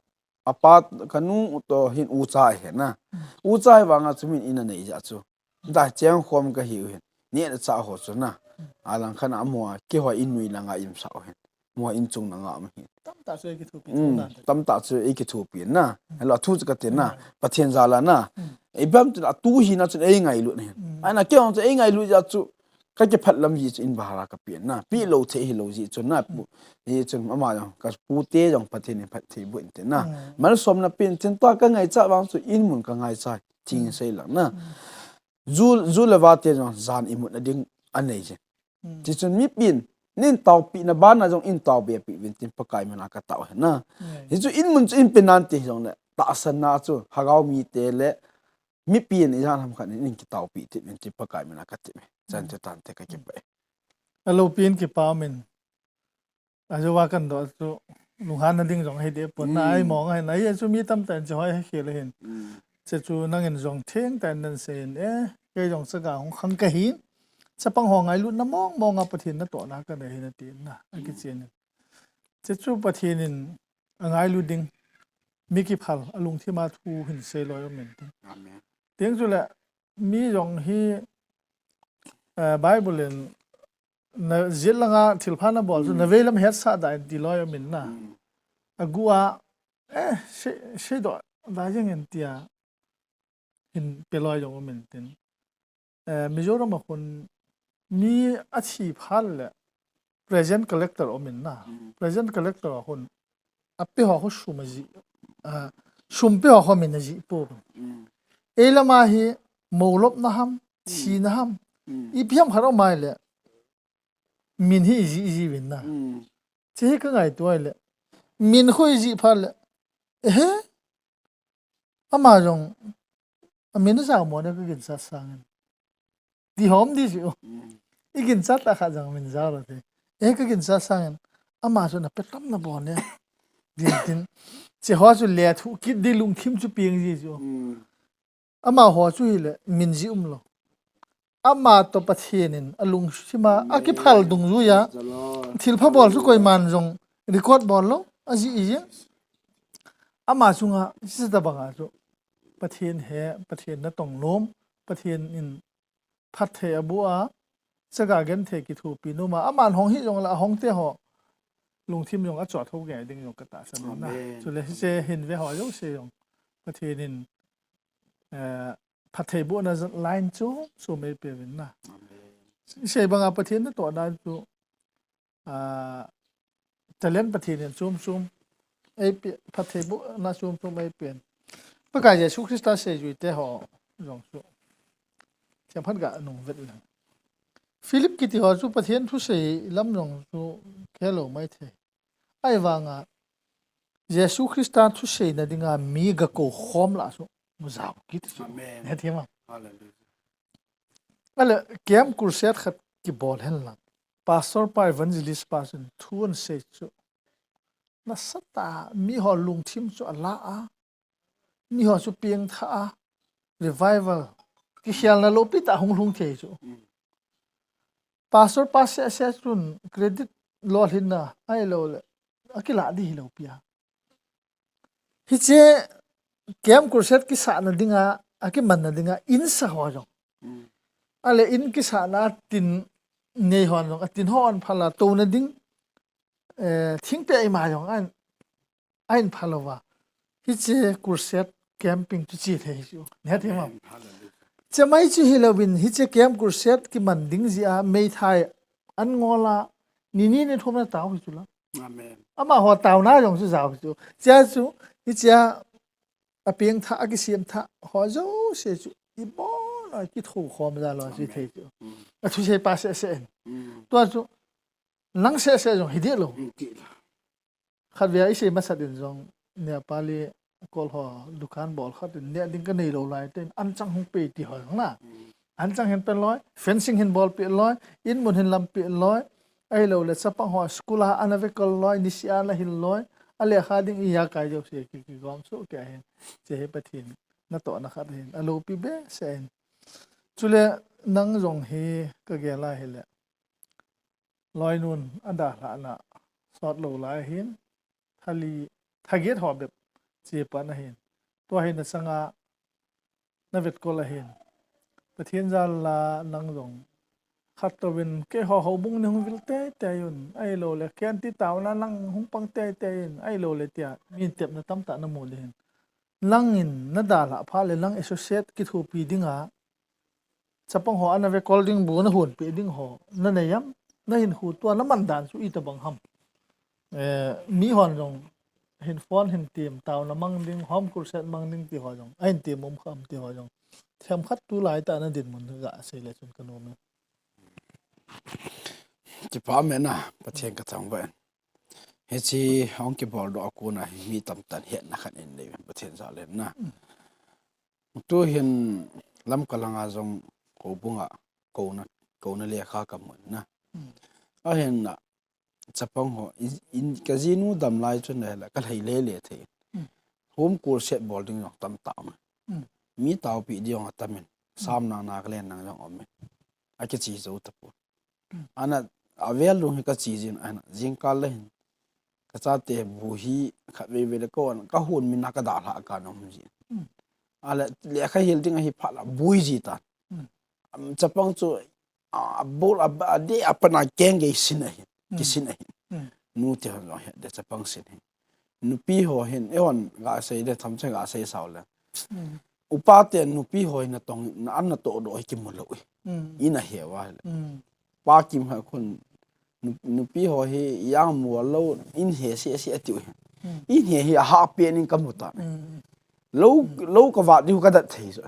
apa, ka nu u toh hin ucha ahi na. Hmm. Ucha hi vang a chu min in anei jeh chu. Da cheng khom ka hiu hin. Ni na cha ho chu na. Hmm. Alang khat a mo a, keiho in nui langa i um sa u hin. Mo in chung na nga um hin. Tamtah chu ei kithopi. Hmm, na. Tamtah chu ei kithopi na. Hmm. Hilo thu chu ka ti na. Hmm. Pathen jal a na. Hmm. Ibam tu na tu hi na chu ei ngailut hin. Hmm. Ahin keiho chu ei ngailut jeh chu ka kiphat lam jeh chu in bahara ka pe na. Pe lo thei hi lo jeh chu na. Hmm. Hi chu ama jong ka pute jong Pathen in phatthei boh in te na. Hmm. Malsomna pe in tin tua ka ngaicha vang chu in mun ka ngaicha. Thing sei lang na. Hmm. Ju, ju le va te jong jan imut na ding anei je. Hmm. Tichun mipin, nin taopi na bana jong in taobe pi vin tin Pakai mina ka tao hi na. Hmm. Hichu in mun chu in pe nan ti jong le, tahsan na chu, lhagao mite le, mipin ijat ham khat in in kitaopi ti vin tin Pakai mina ka ti me. Chan te tan te ka kipah e. Alopi in kipa min. Ajo va kan do chu lunghan na ding jong hi de pon na ai mong hin ai chu mi tamtah in chu hoi he khel hin. Mm. Che chu nangin jong thengtah in nan sei in e, kei jong chaga hung khang ka hin. Chapang ho ngailut na mong mong a Pathen natoh na ka nei hin ati na. A kichen in. Che chu Pathen in angailut ding. Mi kiphal alungthim a thu hin sei loi um in ti. Amen. Tiang chu le mi jong hi, eh, Bible in na jit langa thilpha na bol chu, mm, na veilam hetsah da in ti loi um in na. Mm. Agu a, eh, sei, seidoh da jeng in tia hin pe loi jong um in tin. Eh, Mizoram a khun mi athi phat le present collector um in na. Mm. Present collector a khun ape ho khu sum aji, ah, sum pe ho khu min aji po. Mm. Ei lama hi molop na ham, mm, thi na ham. Mm. Ipi ham khat um ai le. Min hi iji, iji vin na. Mm. Che hi ka ngaito ai le. Min khu iji phat le. Ehe. Ama jong. Amin a jao mo ne ka ginchat sangin. Ti hom di chu. Mm. I ginchat ta kha jang min jao lo te. E ka ginchat sangin. Ama chu na pe tam na bol ne. Din tin. Che ho chu le thu kit di lungthim chu piang ji chu. Mm. Ama ho chu hi le min ji um lo. Ama to Pathen in alungthim a, mm, akiphal dungjuia. Praise the Lord. Thilpha bol chu koiman jong record bol lo. Aji iji. Ama chunga, sita banga chu. Pathen he, Pathen natong nom, Pathen in phatthei aboh a, chaga genthei kithopi nom a, aman hong hi jong la, ahong te ho, lungthim jong achoh tho ngai ding jong ka tahsan na. Amen. Chule hiche hin ve ho jouse jong, Pathen in, eh, phatthei bohna line chu, chu mei pe vin na. Amen. Sei banga Pathen natoh na chu, ah, talent Pathen in chom chom ei pe, phatthei bohna chom chom ei pen. Pakai Jesu Christa seijui te ho jong chu. Themkhat ga nung vet le. Philip kiti ho chu Pathen thusei lam jong chu khe lo mai thei. Ahivanga Jesu Christa thusei na dinga mi ga kou khom la chu mu jao kiti chu. Amen. He thema. Hallelujah. Ale, camp crusade khat kibol hen lang. Pastor pa, evangelist pa chun thu an sei chu. Nasatah a, mi ho lungthim chu ala a. Mi ho chu piang tha a. Revival. Kikhelna lopi tah hung lhung thei chu. Mm. Pastor pa seh seh chun credit lolhinna ahilou le. Akila di hilou pi a. Hiche camp crusade kisahna dinga, akimanna dinga, in sa ho jong. Mm. Ale in kisahna tin nei hon jong, atin hon phala touna ding, eh, thingpeh ima jong, ahin, ahin phalouva. Hiche crusade camping chu che thei chu. Ne thei ma. Amen. Hallelujah. Chemai chu hilouvin, hiche camp crusade kiman ding jeh a, meithai an ngol a, ni ni ni thum na tao hi chu la. Amen. Amaho taona jong chu jao chu. Chea chu, hichea apeng thah, akisem thah ho jouse chu ibon a kitho khom jal lou chu ithei chu. Athusei pa seh seh in. Tua chu nang seh seh jong hi deh lou. Khatvei a isei masat in jong Nepali kol ho dukan bol khat in neh ding kanei lou lai tah in anchang hung pe ti ho jong na. Anchang hin pe loi, fencing hin bol pe loi, in mun hin lam pe loi, ahilou le chapang ho school a ana ve kol loi, niseh a ana hil loi, alekha ding ijakai jouse ki, kigom soh kei ahin. Hiche hi Pathen natohna khat ahin, aloupi behseh in. Chule nang jong hi kagel a hile loinun adalhahna sot lou lai ahin, thali, thaget ho bep che pan ahin. Tua hi nachanga navetkol ahin. Pathen jal a nang jong khat touvin keiho houbung nei hung vil teitei un, ahilou le kei anti taona nang hung pang teitei in, ahilou le tia min tepna tamtah namu ding ahin. Nang in nadalhah phat le nang associate kithopi dinga chapang ho ana ve kol ding bu nahon peh ding ho nanei am? Nahinkho tua naman dan chu itobang ham? Eh, mihon jong hin phone hin tem, taona mang ding, home crusade mang ding ti ho jong ahin tem um kha am ti ho jong themkhat tulai tah a nadinmun gasei le chun kanom e. Kipa um e na, Pathen kathangvah in. Hiche hung kibol doh a kona hi mi tamtah in hetna khat in nei uvin Pathen jal in na. Tuhin Lamka langa jong houbunga kouna, kouna lekha kamun na. Ahin na chapang ho, in, in, kajinu dam lai chun nahile kalhai lele thei. Home crusade bol ding jong tamtah um e. Mi taopi ding jong atam in. Sam nang Nagaland nang jong um in. Akiche jou tapon. Ana, avel lung hi kache jin, ana, jingkal le hin kachate bu hi khatvei vei le kon, kahon min a kadalhah kanom jin. Ale, lekha hil ding ahi phat la boi ji tan. Am, chapang chu, a, abol, a, adeh a pat a keng gei sin ahin, kisin ahin. Nute hon jong het de chapang sin hi. Nupi ho hin, eihon gasei de, themcha gasei sao le. Upa ten nupi ho hin natong, na an natoh doh hi kimu lou hi. Ina he uva le. Pa Kimkha khun, nu-, nupi ho hi jang mu lou, in he seh seh atiu hi. In he hi ahahpen in kamu tan. Lou, lou kavat diu kadat thei jo.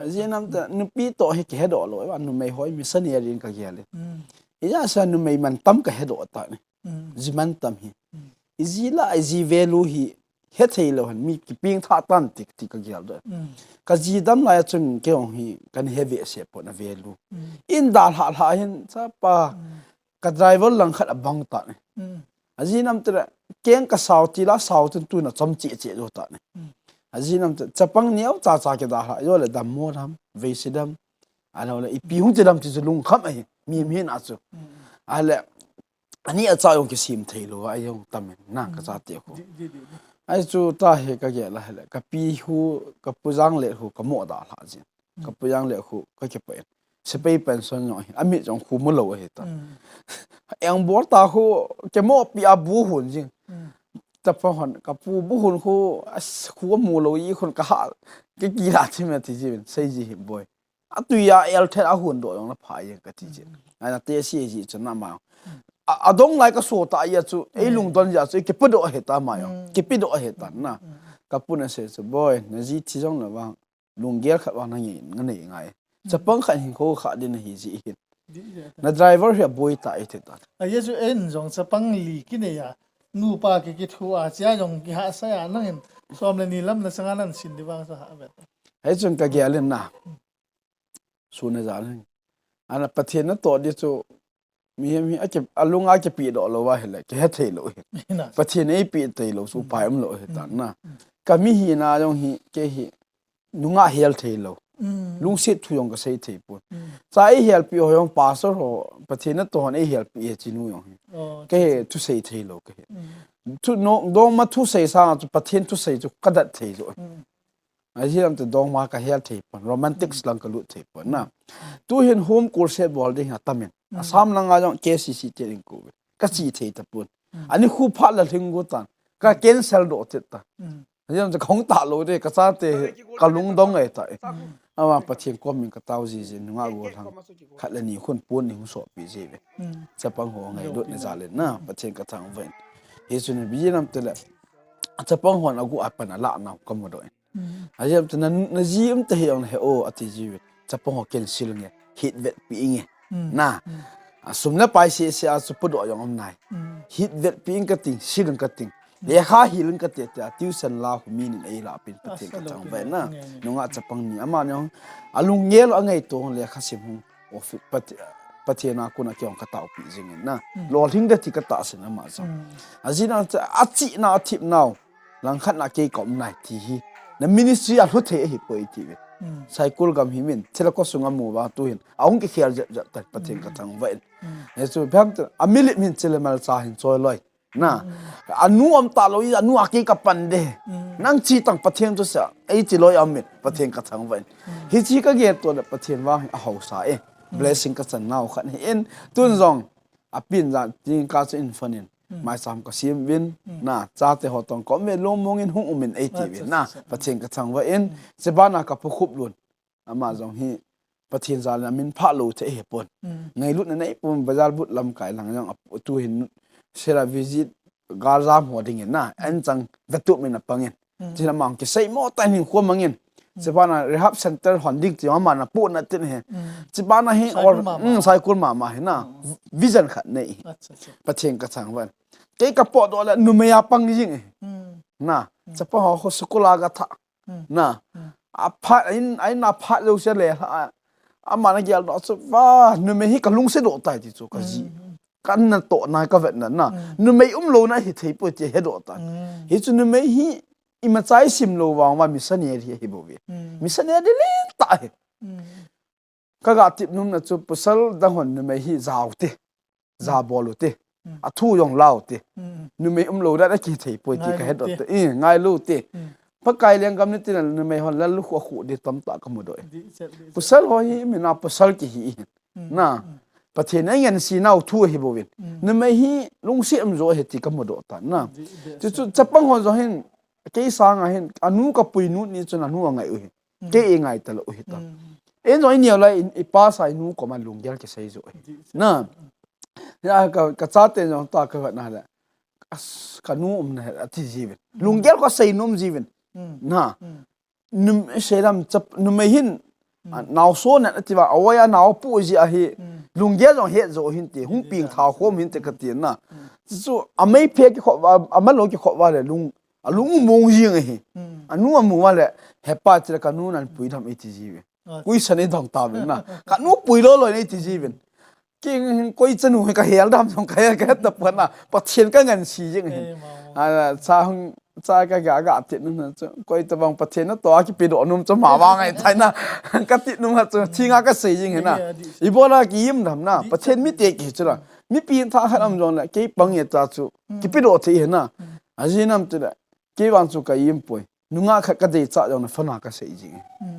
Ajeh nam ta, nupi toh hi kihedoh lou, eihon numei ho hi missionary in kagel in. Ijeh a numei mantam kahedoh tan e. Ji mantam hi. Iji la, iji value hi hethei lou hen, mi kipeng thah tan ti, ti kagel doh. Kaji dam lai a chun kei jong hi kana he behseh pon a value. In dalhah lhah hin chapa, ka driver lang khat abang tan e. Ajeh nam tile, keng kasao ti la, sao tun tuna chom cheh cheh jo tan e. Ajeh nam tile, chapang neocha cha kidalhah jo le dammo dam, veise dam, ahilou le ipi hung che dam ti chu lungkham ahi, mi, mi na chu. Ahile, ani acha jong kisem thei lou, ajong tam in, na kachate khu. Ahi chu ta hi kagel a hile, kapi khu, kapu Janglet khu, kamo dalhah jin. Kapu Janglet khu, kakipah in. Sepai pension jong ahi, amit jong khu mu lou ahi ta. Engbol ta khu, kimopi a bu hon jing. Chapang hon, kapu bu hon khu, as, khu mu lou ji khun kaha, kakila thim e ti jin, sei ji hi boi. Atui a el thet a hon doh jong la pha jeng kati jin. Ana tesi ji chun ama. A, adong lai kaso ta a chu, ei lungdon jeh a chu, kipedoh ahi ta ama jong. Kipedoh ahi ta na. Kapun asei chu, boi, naji thi jong la vang. Lunggel khat vang nanei, nanei ngai. Chapang khat hinkho kha ding nahi ji hin. Na driver hi aboi ta e ti ta. Ajeh chu eiin jong chapang li kinei a. Nupa ki kithu a chia jong kihahsat a nangin som le ni lam nachanga nahin sin di vang chu hah ve. Hichun kagel in na. Sun a jan hin. Ana Pathen natoh di chu Mihem hi aki, alunga kipedoh lou ahile, kihe thei lou hi. Pathen eipeh thei lou, supai um lou hi tan na. Kami hina jong hi, kei hi, nungah hel thei lou. Lungset thu jong kasei thei pon. Cha eihelpi ho jong pastor ho, Pathen natoh hon eihelpi e chinu jong hi. Kei hi, thusei thei lou kei hi. Thu no, dongma thusei sanga chu Pathen thusei chu kadat thei lou. Ajeh lam te dongma kahel thei pon, romantics lang kalut thei pon na. Tuhin home crusade bol ding hi atam in. Assam langa jong K C C te ding kou ve. Kache thei tapon. Ani khu phat la lhing gu tan. Ka cancel doh tet tan. Ajeh lam te kahung ta lou de, kachate hi kalungdong e ta e. Ama Pathen kom in katao jiji nunga golhang. Khat le ni khun pon ni hung sopi ji ve. Chapang ho ngailutna jal in na, Pathen kathangvah in. Hichun bijinam te le. achapang hon agu apan alah nau kamu doh in. Ajam tu na, na ji um te hi ong he o ati ji ve. Chapang ho ken sil nge, hit vet pi nge. Na. Asum na pai se se a chu pu doh jong um nai. Hit vet pi ing ka ting, sil ing ka ting. Lekha hil ing ka te te a tuition la hu mi nin ei la pin Pathen ka chang vai na. Nunga chapang ni ama ni ong. Alung ngel angai to lekha sim hung. Office Pathen a kuna ke ong ka tau pi jing in na. Lolhing da ti ka ta sin ama jong. Ajina achi na athip nau. Langkhat na kei ka um nai ti hi. Na ministry a hlu thei ahi poi ti ve. Saikul gam hi min, thila ko sunga mu va tu hin. A hung ki khel jep jep ta Pathen ka thang va in. He chu pham ta, a milim hin chile mal cha hin choi loi. Na. Anu am ta loi, anu a kei ka pan de. Nang chi tang Pathen tu sa, ei ti loi am min, Pathen ka thang va in. Hi chi ka gen to le Pathen vang hi a hausa e. Blessing ka chan nau khat hi in. Tun jong, a pin ja, ting ka chu in fan in. Mai sam ka sim vin, na, chate ho tong ko me lom mong in hung um in ei ti vin, na, Pathen ka thang va in, che ba na ka pu khup lun. Ama jong hi, Pathen jal na min pha lo the he pon. Ngai lut na nei pon, bazar but lam kai lang jong, a pu tu hin, sera visit, gal jam ho ding in, na, en chang, ve tu min a pang in. China mang ki sei mo ta hin kho mang in. Chibana rehab center hon ding ti ama na pu na tin he. Chibana hi Saikul or, mama. Mm, Saikul mama hi na. Vision khat nei hi. Acha, acha. Pathen ka chang van. Kei ka po do le numei a pang jing hi. Na. Chapa ho ho school a ga tha. Na. A phat in, ai na phat lo se le. A, ama na gel do chu va numei hi ka lung se do tai ti chu ka ji. Kan na to na ka vet na na. Numei um lo na hi thei poi ti he do ta. Hi chu numei hi ima chai sim lo vang va missionary hi bo ve. Missionary len ta hi. Ka ga tip num na chu pasal da hon numei hi zau te. Za bol u te. A thu jong lau te. Numei um lo na ki thei poi ti ka he do te. I ngai lo te. Pakai leng gam ni ti na numei hon lal khu khu de tam ta ka mu do. Pasal ho hi mi na pasal ki hi. Na. Pathen a ngen si nau thu hi bo vin. Numei hi lungsi am jo he ti ka mu do ta na. Ti chu chapang ho jo hin kei sang a hin anu ka pui nu ni chun anu a ngai u hi. Kei i ngai ta lo u hi ta. En jo i niau lai i pa sa i nu ko ma lunggel ke sei jo hi. Na. Ya ka, ka chate jo ta ka na la. As ka nu um na he ati ji vin. Lunggel ko sei num ji vin. Na. Num, selam chap, numei hin, a, nau so na ti va, awai a nau pu ji a hi, lunggel jong het jo hin ti, hung ping tha khom hin ti ka ti na. Chu a mei phe ki kho va, a ma lo ki kho va le lung, a lung mong ji nge hi. A nu a mu va le, he pa ti le ka nu nan pui dam i ti ji ve. Pui sa nei dong ta ve na. Ka nu pui lo lo nei ti ji ve. King hin koi chanu hi ka hel dam jong ka hel ka ta pa na Pathen ka ngan si jing hin. A cha hung cha ka ga ga ti nu na chu koi ta bang Pathen na to a ki pe do num chu ma wa ngai thai na ka ti num ha chu thi nga ka sei jing hin na. I bola ki im dam na Pathen mi te ki chu la mi pi tha khat am jong la kei pang ye ta chu ki pe do thei hin na. A ji nam ti la kei vang chu ka im poi. Nunga khat ka dei cha jong na phone a ka sei jing.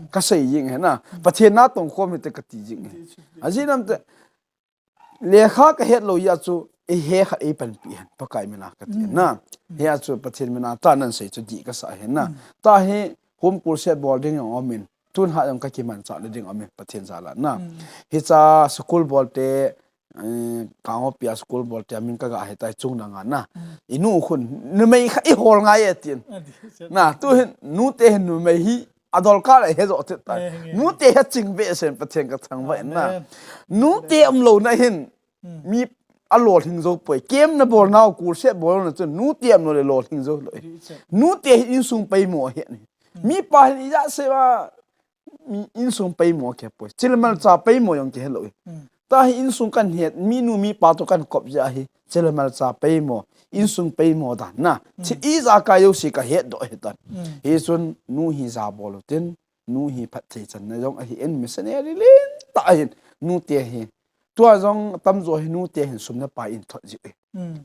Ka sei jing hin na. Pathen na tong khom hi te ka ti jing hin. A ji nam te Lekha ka het lo ya chu, ei he kha ei panpi hen, Pakai mina ka ti na. He a chu Pathen mina ta nan sei chu di ka sa hen na. Ta hi home school set bol ding jong om in, tun ha jong ka kiman cha le ding om in, Pathen jal a na. Hi cha school bol te, eh, ka ngo pia school bol te, min ka ga he tai chung na nga na. I nu khun, numei kha i hol ngai e tin. Na, tu hin, nu te hin numei hi, a dol ka le he zo te ta. Nu te he ching ve sen Pathen ka thang va na. Nu te um lo na hin, mi a lolhing zo poi. Kem na bol nau kul se bol na chun nu te um lo le lolhing zo lo. Nu te hi insung pai mo he ni. Mi pa hin i ja se va mi insung pai mo ke poi. Chilmal cha pai mo yong ke he lo. Ta hi insung kan het, mi nu mi pa to kan kop ja hi. Chilmal cha pai mo, insung pai mo dan na. Chi i ja ka yo si ka het do he tan. Hi chun nu hi ja bol tin, nu hi phat thei chan na jong ahi en missionary len ta hin. Nu te hi Tua jong tamjo hi nute hin sum le pai in thot jiu hi.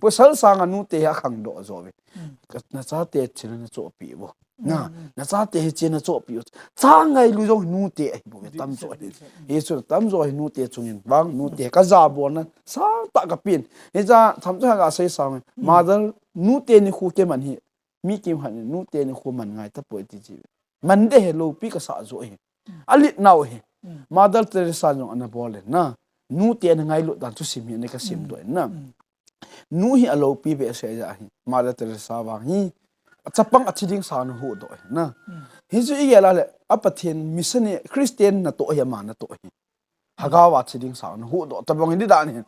Pasal sanga nute hi akhang doh jo ve. Ka na chate thil na chohpeh vo. Na, na chate hi che na chohpeh vo. Cha ngailu jong nute ahi bou ve tamjo hi. Hi chu tamjo hi nute chungin vang nute ka jabolna sangtah ka pen. Hicha tham chu ha ka sei sang. Mother nute nikho kiman hi. Mi kimkhat in nute nikho man ngai tapoi ti chi. Man de hi lopi ka sah jo hi. Alet nau hi. Mother Teresa jong ana bol in na. Nute ana ngailut dan thusim hi ana ka simdoh in na. Nu hi alopi behseh jeh ahi. Mother Teresa vang hi. chapang athi ding sang nahuhdoh ahi na. Hichu igel a le, a Pathen mission hi Christian natoh ahi, ama natoh ahi. Lhagao a thi ding sang nahuhdoh tabang hi dan ahi.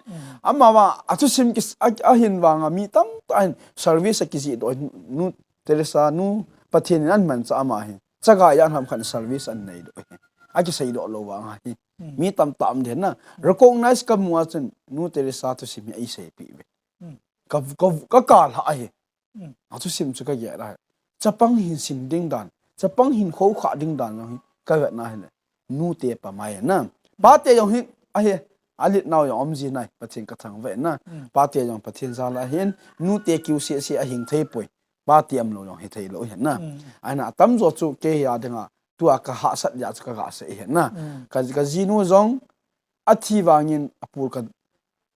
Amavang a thusim kis-, a, ahin vang a mi tamtah in service akijihdoh ahi, Nu Teresa, Nu Pathen in amanchah ama hi. Chaga ijat ham khat service aneidoh ahi. Akiseidoh lou vang ahi. Mi tamtah um ding na. Recognize kamu a chun Nu Teresa thusim hi eiseipeh uve. Ka, ka, ka kal ha ahi. Athusim chu kagel a. Chapang hin sim ding dan, chapang hin khoukhah ding dan jong hi kavet na hile, nute pamai na. Pate jong hi, ahi, alet nau jong um ji nai, Pathen kathangvah e na. Pate jong Pathen jal a hin, nute kiu sese ahing thei poi. Pate umlou jong hithei lou ahi na. Ahin atamjo chu kei a dinga, tua kahahsat jeh chu kaga sei ahi na. Ka, kajinu jong, athi vangin apul ka,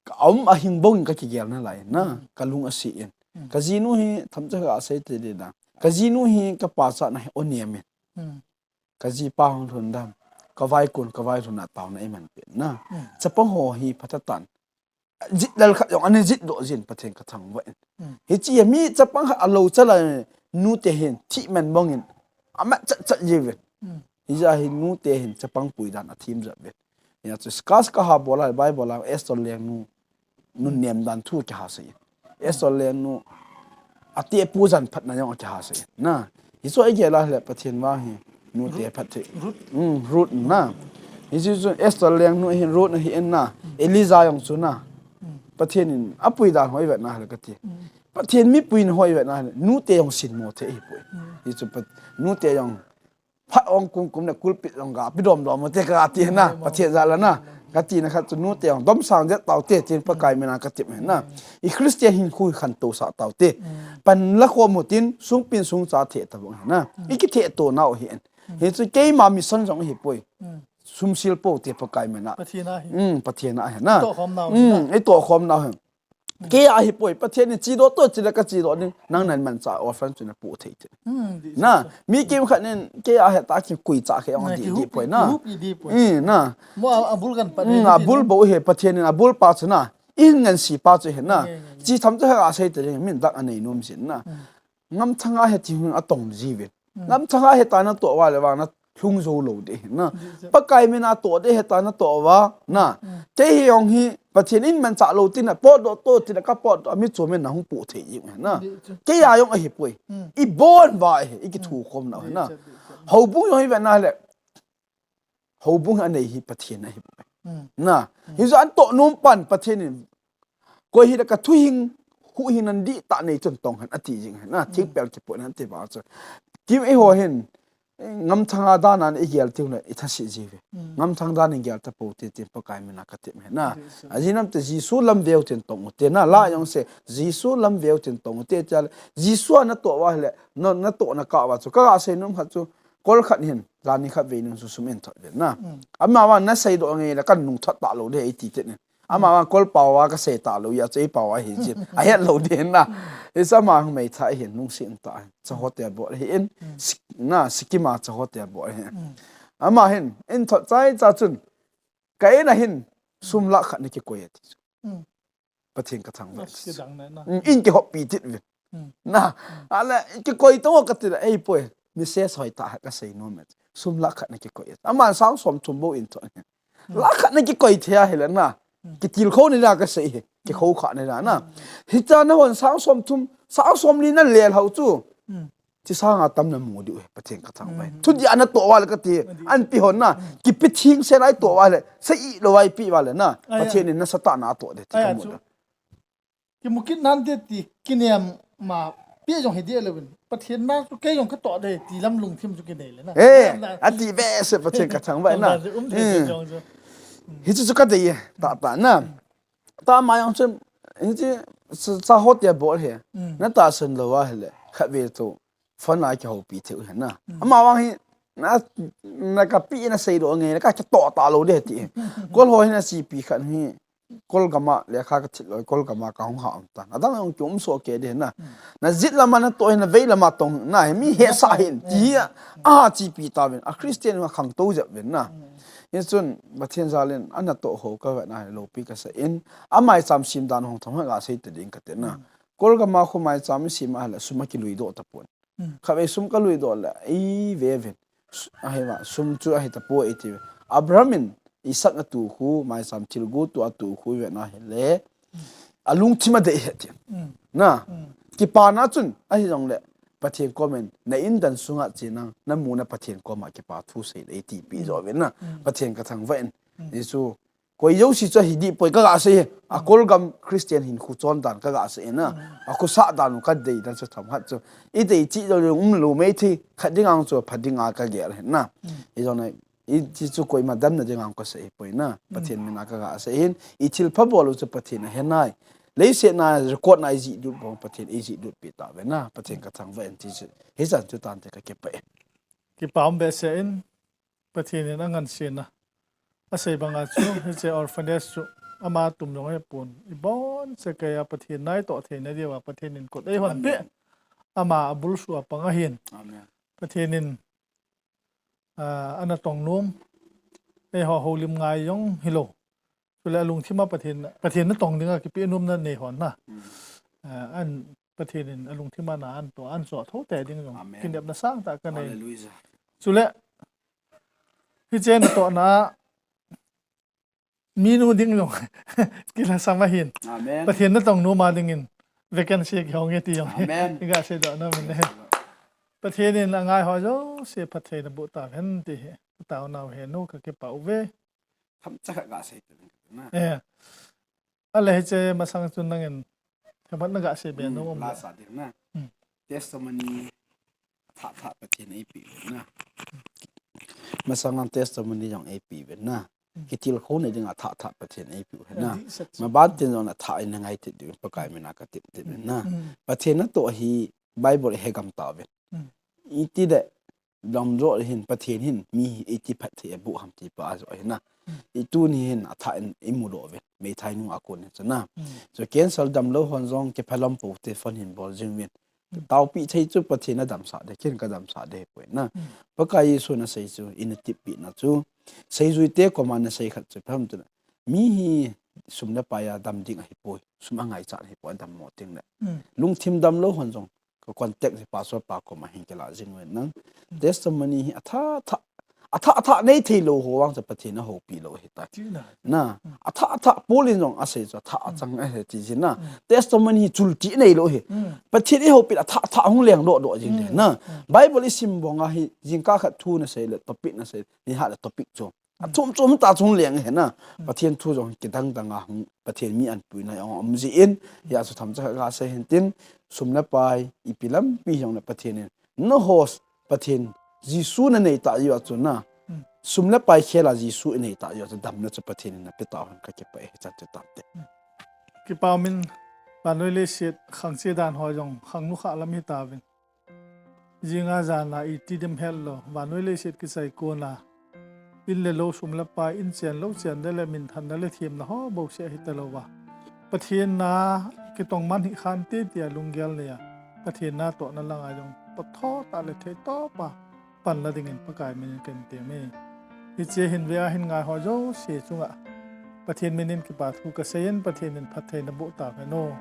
ka um ahing bongin kakigel nalai na, kalung ase in. Kajinu hi themcha kaga sei te ding na. Kajinu hi kapachatna hi onem in. Kajipa hung lhun dam. Kavaikun, kavailhun a taona eimanpeh na. Chapang ho hi phatah tan. Jitlel khat jong ana jitdoh jin Pathen kathangvah in. Hiche a mi chapang khat alou chala nute hin thihman bongin amat chatchat jiuvin. Hijeh a hi nute hin chapang pui dan athem jep uvin. Hia chu discuss kaha bol a, Bible a Esther lengnu nunnem dan thu kihasei in. Esther lengnu atehpu janphatna jong akihasei in. Na, hichu igel a le Pathen vang hi nute phatthei. Ruth na. Hichu chu Esther lengnu ahin, Ruth ahin na. Elijah jong chu na. Pathen in apui dan ho ivet na le kati. Pathen mipuina ho ivet na le, nute jong sinmo thei ahipoi. Hichu Pat-, nute jong phat ong kumkum le kulpit jong gapi domdom ute kati na. Pathen jal a na. Katina khat chu nute jong domsang jet taute tin Pakai mina katep ahi na. I Christian hinkho hi khantousah taute. Panla khom utin sungpin sungcha theh tabang ahi na. Ikithehto nau ahin. Hichu keima mission jong ahipoi. Sumsil poute Pakai mina. Pathen a ahi na. Itohkhom nau ahi. Kei a ahipoi, Pathen in chedoh to, chule kachedoh ding, nang namanchah offering chu napoh thei te. Na, mi kimkhat in kei a heta kikoi cha khe ong dih dih poi na. Abul bou hi Pathen in abul pa chu na, ihin ngansi pa chu ahi na. Che themcha kaga sei te ding, min dak anei nom jin na. Ngamthanga hiti hung atong jiuvin. Ngamthanga heta natoh uva le vang nalhung jou lou ding ahi na. Pakai mina toh ding heta natoh uva na. Kei hi jong hi Pathen in manchah lou tina potdoh to tina kapotdoh a mi chom in nahung poh thei jing ahi na. Kei a jong ahipoi. Ibon uva ahi, ikithukhom nau ahi na. Houbung jong ivet na le. Houbung hi anei hi Pathen ahipoi. Na, hijeh a atoh nom pan Pathen in. Koi hile kathuhing, huhhing nan dihtah nei chun tong hen ati jing ahi na, thingpel kipot hen ati vang chu. Kim eiho hin, ngamthanga dan a igel tiu le, ithase jiuve. Ngamthang dan in gel tapou te tin Pakai mina katep ahi na. Ajeh nam te Jesu lam veu tin tong ute na, la jong se, Jesu lam veu tin tong ute tia le, Jesu a natoh uva hile, na, natohna kah uva chu, kaga sei nom khat chu, kol khat hin, jani khat vei nung chu sum inthot uvin na. Amavang nasei doh ngei le kanung thot talou ding ahi ti te ni. Amavang kol pao a kasei talou a chu eipao a ahi jin. Ahet lou ding na. Hichu ama hung meithai hin nungsen tah. Cha hotel bol ahin. Sik-, na, Sikkim a cha hotel bol ahin. Ama hin, inthot chaicha chun. Ka in a hin, sum lakh khat nakikoi ati chu. Pathen kathangvah. Kidang na. In kihoppi tit uvin. Na, ale, kikoi to kati le, eipoi. Message hoitah kasei nom e. Sum lakh khat nakikoi. Aman sang somthum bou inthot. Lakh khat nakikoi thei ahile na. Kitilkhou ni la kasei hi. Kikhoukhah ni la na. Hicha nahon sang somthum, sang somli nalel hou chu. Chi sanga tam namu diu ahi, Pathen kathangvah e. Thudih a natoh uva le kati, anpi hon na, kipe thingse a itoh uva le, sa i lou a ipi uva le na, Pathen in nasatah na atoh ding ti kamu chu. Kimu kit nante ti, kinem ma, pi jong hi dih louvin. Pathen na chu kei jong katoh ding ti lam lungthim chu kinei le na. Ati behseh Pathen kathangvah e na. Hichu chu kadei e, tahtah na. Tama jong chun, hichu, cha, cha hotel bol hi. Natahsan lou ahile, khatvei chu, phone a kihoupi thei u ahi na. Amavang hi, na, nakapi nasei doh ngei, na kakitoh talou ding ti. Kol ho hi nachepi khat hi, kol gam a, lekha kathil lou, kol gam a kahung ha um tan. Adang jong kium soh kei ding na. Najet lam a natoh hi, navei lam a tong na, hi mi hesah hin, ti hi, achepi tauvin, a Christian a khangtou jep uvin na. Hichun, Pathen jal in, anatoh ho kavet na hi loupi kasah in, amaicham sem dan hung thong ha kasei te ding kati na. Kol gam a khu maicham sem ahile, sum akilui doh tapon. Khatvei sum kalui doh le, ei ve uvin. Ahi va, sum chu ahi tapoi iti. Abraham in Isaac atuh khu, maisam thil gu tu atuh khu ve na hile. Alungthim a dei he ti. Na, kipana chun, ahi jongle, Pathen komin, na indan sunga chenang, na muna Pathen koma kipa thu sei le iti pi jo ve na. Pathen kathangvah in. Jesu, koi jouse chu ahi dih poi kaga sei e. Akolgam Christian hinkho chon dan kaga sei e na. Akhosa dan u kadei dan chu themkhat chu. Idei cheh jou le umlou mei thei khat ding ang chu pha ding a kagel ahi na. Ijong na, iti chu koima damna ding ang kasei poi na. Pathen mina kaga sei hin. Ithilpha bol u chu Pathen ahe nai. Leiset na record na ijih lut bang Pathen ijih lut pi tave na. Pathen kathangvah in ti chu. Hichan chu tante kakipah e. Kipa um behseh in. Pathen in angansena. Asei banga chu, hiche orphanage chu, ama tum jong hepon. Ibonchauva Pathen natoh theina diuva, Pathen in kot eihon peh. Ama abul suh a pang ahin. Pathen in, ah, ana tong nom. Eiho houlim ngai jong hilou. Chule alungthim a Pathen, Pathen natong dinga kipe nomna nei hon na. Ah, an Pathen in alungthim a na anto, anso tho te ding jong. Kinepna sangtah kanei. Chule, hiche natohna a, minu ding jong, kilhasam ahin. Pathen natong nom a dingin, vacancy kihong e ti jong. Iga seidoh nom in e. Pathen in angai ho jouse phatthei naboh tahen ti hi. Taonau henu kakipah uve. Themcha khat gasei ta ding na. Eh. Ale hiche masang chun nangin themkhat nagasei be nom um le. Lasa ding na. Testimony athah thah Pathen eipeh na. Masang lang testimony jong eipeh ve na. Kitilkhouna dinga athah thah Pathen eipeh u na. Maban tin jong athah in nangai ti diu Pakai mina katip ti na. Pathen natoh hi Bible hegam tave. Iti de damjo hin Pathen hin mi hi iti phatthei aboh ham ti pa ajo hi na. Ituni hin athah in imudoh uve. Meithai nunga kon hin chu na. Chu cancer damlou hon jong kiphalam pou te phone hin bol jing uvin. Taopi thei chu Pathen adamsah de, ken kadamsah de poi na. Pakai Jesu nasei chu, ina tippina chu. Seijui te koma nasei khat chu, phem chu na. Mi hi sum le pai a dam ding ahipoi, sum angaichat ahipoi, adammo teng le. Lungthim damlou hon jong, ka contact hi pastor pa koma hin kila jing uvin nang. Testimony hi athah thah, athah thah nei theilou ho vang chu Pathen ahoupi lou ahitai. Na, athah thah Paul in jong asei chu athah achang ahi ti jin na. Testimony hi chulti neilou hi. Pathen ihoupi athah thah hung leng doh doh jing de na. Bible isim banga hi jingkah khat thu nasei le topic nasei, nihat le topic chu. Achom chom tah chu hung leng ahi na. Pathen thu jong kidang dang a hung, Pathen mi anpuina jong um jin, hia chu themcha khat gasei hin tin, sum le pai, ipi lampi jong le Pathen in, na host Pathen, Jesu nanei tah jeh a chu na, sum le pai khel a Jesu inei tah jeh a chu damna chu Pathen in napeh tauhen kakipah e, hichan chu tante. Kipa um in, vannoi leiset khang che dan ho jong, khang nukhah lam hitauvin. Jinga jana iti dem hetlou, vannoi leiset kichai kona. In le lou sum le pai, in chen lou chen de le minthanna le themna ho bouseh hitalouva. Pathen na kitong man hih khante tia lunggel neiya. Pathen natohna langa jong, patho tah le theitop a. Panla dingin Pakai minin kahin tem e. Hiche hin vea hin ngai ho jouse chunga. Pathen minin kipa thu kasei in Pathen in phatthei naboh tauhen o.